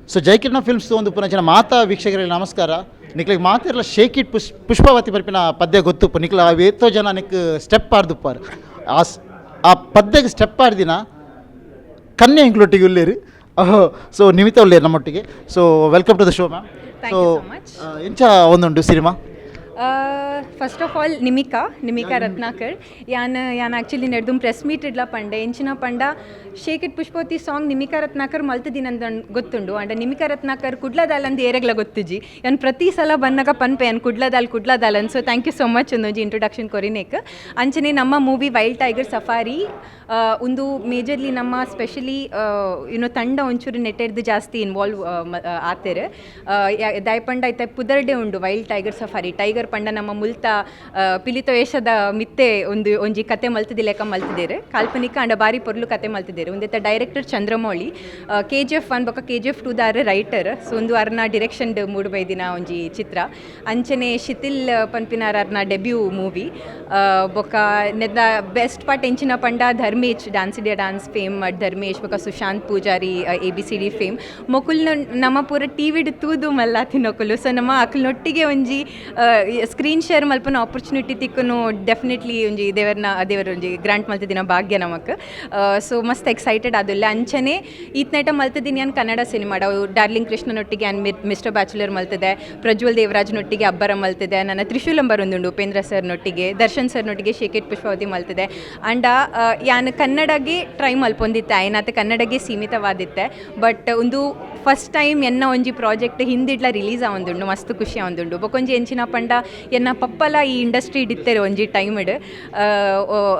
So Jaikiran films ಒಂದು ಪುನಂಚಿನ ಮಾತಾ ವೀಕ್ಷಕರಿಗೆ ನಮಸ್ಕಾರ. ನಿಕ್ಲಿಗೆ ಮಾತಿರಲ್ಲ ಶೇಕ್ it Pushpavati ಬರ್ಪಿನ ಪದ್ಯ ಗೊತ್ತುಪ್ಪು. ನಿಕ್ಲ ಏತೋ ಜನ ನಿಕ್ ಸ್ಟೆಪ್ ಆಡ್ದುಪ್ಪಾರು. ಆ ಪದ್ಯಗೆ ಸ್ಟೆಪ್ ಆಡ್ದಿನ ಕನ್ಯೆ ಎಂಕ್ಲೊಟ್ಟಿಗೆ ಉಲ್ಲೇರು. ಸೊ ನಿಮಿತ್ತ ಉಲ್ಲೇರು ನಮ್ಮೊಟ್ಟಿಗೆ. So welcome to the show, ma'am. Thank so you so much. ಎಂಚ ಒಂದುಂಡು cinema? First of all, Nimika, Nimika Ratnakar. ಯಾನ್ ಯಾನ್ ಆ್ಯಕ್ಚುಲಿ ನೆಡ್ದು ಪ್ರೆಸ್ ಮೀಟ್ ಇಡ್ಲ ಪಂಡೆ. ಎಂಚಿನ ಪಂಡ, shake it Pushpavati song Nimika Ratnakar ಮಲ್ತದಿನಂದ ಗೊತ್ತುಂಡು. ಅಂಡ ನಿಮಿಕಾ ರತ್ನಾಕರ್ ಕುಡ್ಲದಾಲಂದು ಏರೆಗ್ಲ ಗೊತ್ತುಜಿ. ಯಾನ್ ಪ್ರತಿ ಸಲ ಬನ್ನಗ ಪನ್ಪೆ, ಯಾನ್ ಕುಡ್ಲದಾಲ್, ಕುಡ್ಲದಾಲನ್. So thank you so much ಒಂದೊಂಜಿ ಇಂಟ್ರೊಡಕ್ಷನ್ ಕೊರಿನೇಕ್. ಅಂಚನೆ ನಮ್ಮ movie wild tiger safari, ಒಂದು ಮೇಜರ್ಲಿ ನಮ್ಮ ಸ್ಪೆಷಲಿ ಯುನೋ ತಂಡ ಒಂಚೂರು ನೆಟ್ಟೆಡ್ದು ಜಾಸ್ತಿ ಇನ್ವಾಲ್ವ್ ಆತೆರ್. ದಾಯಪಂಡ ಐತೆ ಪುದರ್ಡೆ ಉಂಡು wild tiger safari. Tiger ಪಂಡ ನಮ್ಮ ಮುಲ್ತ ಪಿಲಿತ ವೇಷದ ಮಿತ್ತೆ ಒಂದು ಒಂಜಿ ಕತೆ ಮಲ್ತದಿಲೆಕ ಮಲ್ತಿದ್ದೇರೆ. ಕಾಲ್ಪನಿಕ ಅಂಡ ಬಾರಿ ಪೊರ್ಲು ಕತೆ ಮಲ್ತಿದ್ದೇರೆ. ಒಂದೆತ್ತ director Chandramouli, KGF 1 ಬೊಕ್ಕ ಕೆಜಿಎಫ್ 2 ದಾರ ರೈಟರ್. ಸೊ ಒಂದು ಅರ್ನ ಡಿರೆಕ್ಷನ್ ಮೂಡು ಬೈದಿನ ಒಂಜಿ ಚಿತ್ರ. ಅಂಚನೆ ಶಿಥಿಲ್ ಪನ್ಪಿನಾರ್ ಅರ್ನ ಡೆಬ್ಯೂ ಮೂವಿ. ಬೊಕ್ಕ ನೆದ ಬೆಸ್ಟ್ ಪಾರ್ಟ್ ಎಂಚಿನ ಪಂಡ, Dharmesh, dance India dance fame Dharmesh ಬೊಕ್ಕ ಸುಶಾಂತ್ ಪೂಜಾರಿ, ಎಬಿಸಿಡಿ ಫೇಮ್ ಮೊಕುಲ್ನ ನಮ್ಮ ಪೂರ ಟಿವಿಡ್ ತೂದು ಮಲ್ಲಾತಿನೊಕುಲು. ಸೊ ನಮ್ಮ ಅಕಲ್ನೊಟ್ಟಿಗೆ ಒಂಜಿ ಸ್ಕ್ರೀನ್ ಶೇರ್ ಮಲ್ಪನ ಆಪರ್ಚುನಿಟಿ ತಿಕ್ಕುನು ಡೆಫಿನೆಟ್ಲಿ ಒಂಜಿ ದೇವರ್ನ ದೇವರ ಒಂಜಿ ಗ್ರಾಂಟ್ ಮಲ್ತಿದಿನ ಭಾಗ್ಯ ನಮಕ್. ಸೊ ಮಸ್ತ್ ಎಕ್ಸೈಟೆಡ್ ಆದುಲ್ಲ. ಅಂಚನೆ ಈತ್ನೇಟ ಮಲ್ತಿದ್ದೀನಿ ನಾನು ಕನ್ನಡ ಸಿನಿಮಾ ಡಾರ್ಲಿಂಗ್ ಕೃಷ್ಣನೊಟ್ಟಿಗೆ an mister bachelor ಮಲ್ತಿದೆ. ಪ್ರಜ್ವಲ್ ದೇವರಾಜ್ನೊಟ್ಟಿಗೆ ಅಬ್ಬರ ಮಲ್ತಿದೆ. ನನ್ನ ತ್ರಿಶೂಲಂ ಬರೊಂದುಂಡು ಉಪೇಂದ್ರ ಸರ್ನೊಟ್ಟಿಗೆ. ದರ್ಶನ್ ಸರ್ನೊಟ್ಟಿಗೆ ಶೇಕ್ it Pushpavati ಮಲ್ತಿದೆ. ಅಂಡ ಯಾನ್ ಕನ್ನಡಗೆ ಟ್ರೈ ಮಲ್ಪೊಂದಿತ್ತೆ, ಆಯ್ನಾತೆ ಕನ್ನಡಗೆ ಸೀಮಿತವಾದಿತ್ತೆ. ಬಟ್ ಒಂದು ಫಸ್ಟ್ ಟೈಮ್ ಎನ್ನ ಒಂಜಿ ಪ್ರಾಜೆಕ್ಟ್ ಹಿಂದಿಡ್ಲ ರಿಲೀಸ್ ಆವೊಂದುಂಡು, ಮಸ್ತ್ ಖುಷಿ ಆವೊಂದುಂಡು. ಬೊಕೊಂಜಿ ಎಂಚಿನ ಪಂಡ, ಎನ್ನ ಪಪ್ಪಲ ಈ ಇಂಡಸ್ಟ್ರಿ ಇತ್ತಿರು ಒಂಜಿ ಟೈಮ್ಡ್.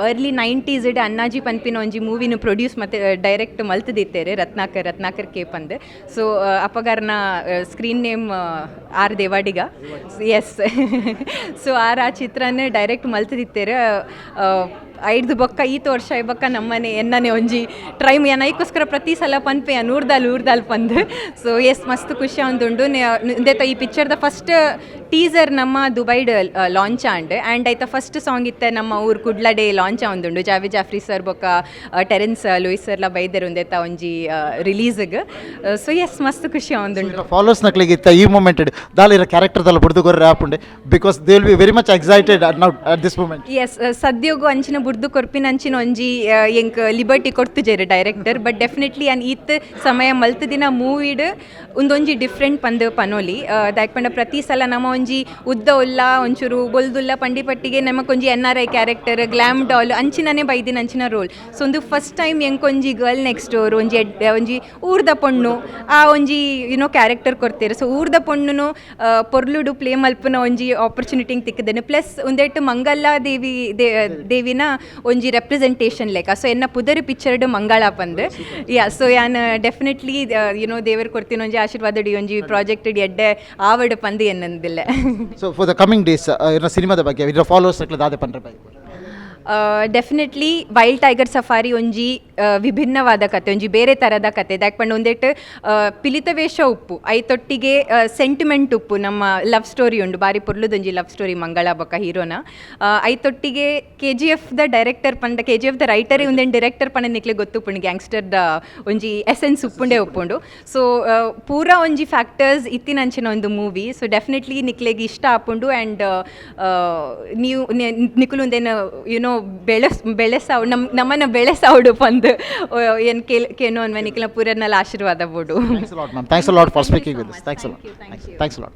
ಅರ್ಲಿ 90ಸ್ ಇಡ್ ಅಣ್ಣಾಜಿ ಪನ್ಪಿನ ಒಂಜಿ ಮೂವಿನ ಪ್ರೊಡ್ಯೂಸ್ ಮತ್ತು ಡೈರೆಕ್ಟ್ ಮಲ್ತದಿತ್ತೇರೆ ರತ್ನಾಕರ್, ರತ್ನಾಕರ್ ಕೆ ಪಂದ್. ಸೊ ಅಪಗಾರ್ನ screen name R Devadiga. S, so R ಆ ಚಿತ್ರನ ಡೈರೆಕ್ಟ್ ಮಲ್ತದಿತ್ತೇರೆ. ಐಡ್ದು ಬೊಕ್ಕ ಈತ ವರ್ಷ ಬೊಕ್ಕ ನಮ್ಮನೆ ಎನ್ನನೆ ಒಂಜಿ ಟ್ರೈ. ಐಕ್ಕೋಸ್ಕರ ಪ್ರತಿ ಸಲ ಪನ್ಪೆ, ನೂರ್ದಾಲ್ ಊರ್ದಾಲ್ ಪಂದ್. ಸೊ ಎಸ್, ಮಸ್ತ್ ಖುಷಿ ಆವೊಂದುಂಡು. ಇಂದೆತ ಈ ಪಿಕ್ಚರ್ದ ಫಸ್ಟ್ ಟೀಸರ್ ನಮ್ಮ ದುಬೈಡ್ launch and and ಐತ ಫಸ್ಟ್ ಸಾಂಗ್ ಇತ್ತೆ ನಮ್ಮ ಊರು ಕುಡ್ಲಡೆ ಲಾಂಚ್ ಆವೊಂದುಂಡು. ಜಾವೇದ್ ಜಾಫ್ರಿ ಸರ್ ಬೊಕ್ಕ ಟೆರೆನ್ಸ್ ಲೂಯಿಸ್ ಸರ್ಲ ಬೈದೆರ್ ಉಂದೆತ ಒಂಜಿ ರಿಲೀಸ್ಗ್. ಸೊ ಎಸ್, ಮಸ್ತ್ ಖುಷಿ ಆವೊಂದುಂಡು. ಫಾಲೋವರ್ಸ್ ನಕ್ಲಿಗೆ ಇತ್ತ ಈ ಮೂಮೆಂಟ್ ದಾಲ ಇರ ಕ್ಯಾರೆಕ್ಟರ್ ದಲ್ಲ ಬುಡ್ದು ಕೊರ್ರೆ ಆಪುಂಡೆ, because they will be very much excited now at this moment. S, ಸದ್ಯೋಗು ಅಂಚಿನ ಬುಡ್ದು ಕೊರ್ಪಿನ ಅಂಚಿನ ಒಂಜಿ ಎಂಕ್ liberty ಕೊಡ್ತುಜೆರ್ director. But definitely an ಈತ್ ಸಮಯ ಮಲ್ತದಿನ ಮೂವಿಡ್ ಉಂದೊಂಜಿ ಡಿಫ್ರೆಂಟ್ ಪಂದ್ ಪನೋಲಿ. ದಾಯೆ ಪಂಡ ಪ್ರತಿ ಸಲ ನಮ್ಮ ಒಂಜಿ ಉದ್ದ ಉಲ್ಲ, ಒಂಚೂರು ಬೊಲ್ದುಲ್ಲ ಪಂಡಿ ಪಟ್ಟಿಗೆ ನಮಕೊಂಜಿ NRI character, glam doll ಅಂಚಿನನೇ ಬೈದಿನ ಅಂಚಿನ ರೋಲ್. ಸೊ ಒಂದು ಫಸ್ಟ್ ಟೈಮ್ ಎಂಕೊಂಜಿ girl next door, ಒಂಜಿ ಒಂಜಿ ಊರ್ದ ಪೊಣ್ಣು, ಆ ಒಂಜಿ ಯುನೋ ಕ್ಯಾರೆಕ್ಟರ್ ಕೊಡ್ತೇವೆ. ಸೊ ಊರ್ದ ಪೊಣ್ಣುನು ಪೊರ್ಲುಡು ಪ್ಲೇ ಮಲ್ಪುನ ಒಂಜಿ ಆಪರ್ಚುನಿಟಿ ತಿಕ್ಕದೇನೆ. ಪ್ಲಸ್ ಒಂದೆಟ್ಟು ಮಂಗಲ್ಲ ದೇವಿ ದೇವಿನ ಒಂಜಿ ರೆಪ್ರೆಸೆಂಟೇಷನ್ ಲೆಕ್ಕ. ಸೊ ಎನ್ನ ಪುದರ್ ಪಿಕ್ಚರ್ಡ್ ಮಂಗಳ ಪಂದ್. ಯಾ, ಸೊ ಯಾನ್ ಡೆಫಿನೆಟ್ಲಿ ಯುನೋ ದೇವರು ಕೊಡ್ತೀನಿ ಒಂಜಿ ಆಶೀರ್ವಾದ ಒಂಜಿ ಪ್ರಾಜೆಕ್ಟ್ ಎಡ್ಡೆ ಆವಡ್ ಪಂದ್ ಎನ್ನಂದಿಲ್ಲ. So for the coming days ಇರ ಸಿನಿಮಾದ ಬಗ್ಗೆ ಇದರ followers ದಾದೆ ಪಂಡ್ರೆ bike? Definitely wild tiger safari ಒಂಜಿ ವಿಭಿನ್ನವಾದ ಕತೆ, ಒಂಜಿ ಬೇರೆ ಥರದ ಕತೆ. ದಾಯೆ ಪಂಡ ಒಂದೆಟ್ ಪಿಲಿತ ವೇಷ ಉಪ್ಪು, ಐತೊಟ್ಟಿಗೆ ಸೆಂಟಿಮೆಂಟ್ ಉಪ್ಪು, ನಮ್ಮ ಲವ್ ಸ್ಟೋರಿ ಉಂಡು. ಬಾರಿ ಪೊರ್ಲುದೊಂಜಿ ಲವ್ ಸ್ಟೋರಿ ಮಂಗಳ ಬೊಕ್ಕ ಹೀರೋನ. ಐತೊಟ್ಟಿಗೆ KGF the director ಪಂಡ, KGF the writer ಒಂದೇನು ಡೈರೆಕ್ಟರ್ ಪಂಡ ನಿಕ್ಲೆ ಗೊತ್ತುಪ್ಪುಂಡು, ಗ್ಯಾಂಗ್ಸ್ಟರ್ ದ ಒಂಜಿ ಎಸೆನ್ಸ್ ಉಪ್ಪುಂಡೆ ಉಪ್ಪುಂಡು. ಸೊ ಪೂರ ಒಂಜಿ ಫ್ಯಾಕ್ಟರ್ಸ್ ಇತ್ತಿನಂಚಿನ ಒಂದು movie. So definitely ನಿಕ್ಲೆಗ್ ಇಷ್ಟ ಆಪುಂಡು. ಆ್ಯಂಡ್ ನೀವು ನಿಕುಲು ಒಂದೇನು ಯುನೋ ಬೆಳೆಸಾವ್ ನಮ್ಮನ್ನ ಬೆಳೆಸಾವಡು ಪಂದ್ ಏನು ಕೇಲ್ ಕೇನೋ ಅನ್ವ ನಿಕ್ಲ ಪೂರನ್ನೆಲ್ಲ ಆಶೀರ್ವಾದ ಬೋಡು. Thanks lot, ma'am. Thanks lot for speaking with thanks lot, thanks lot.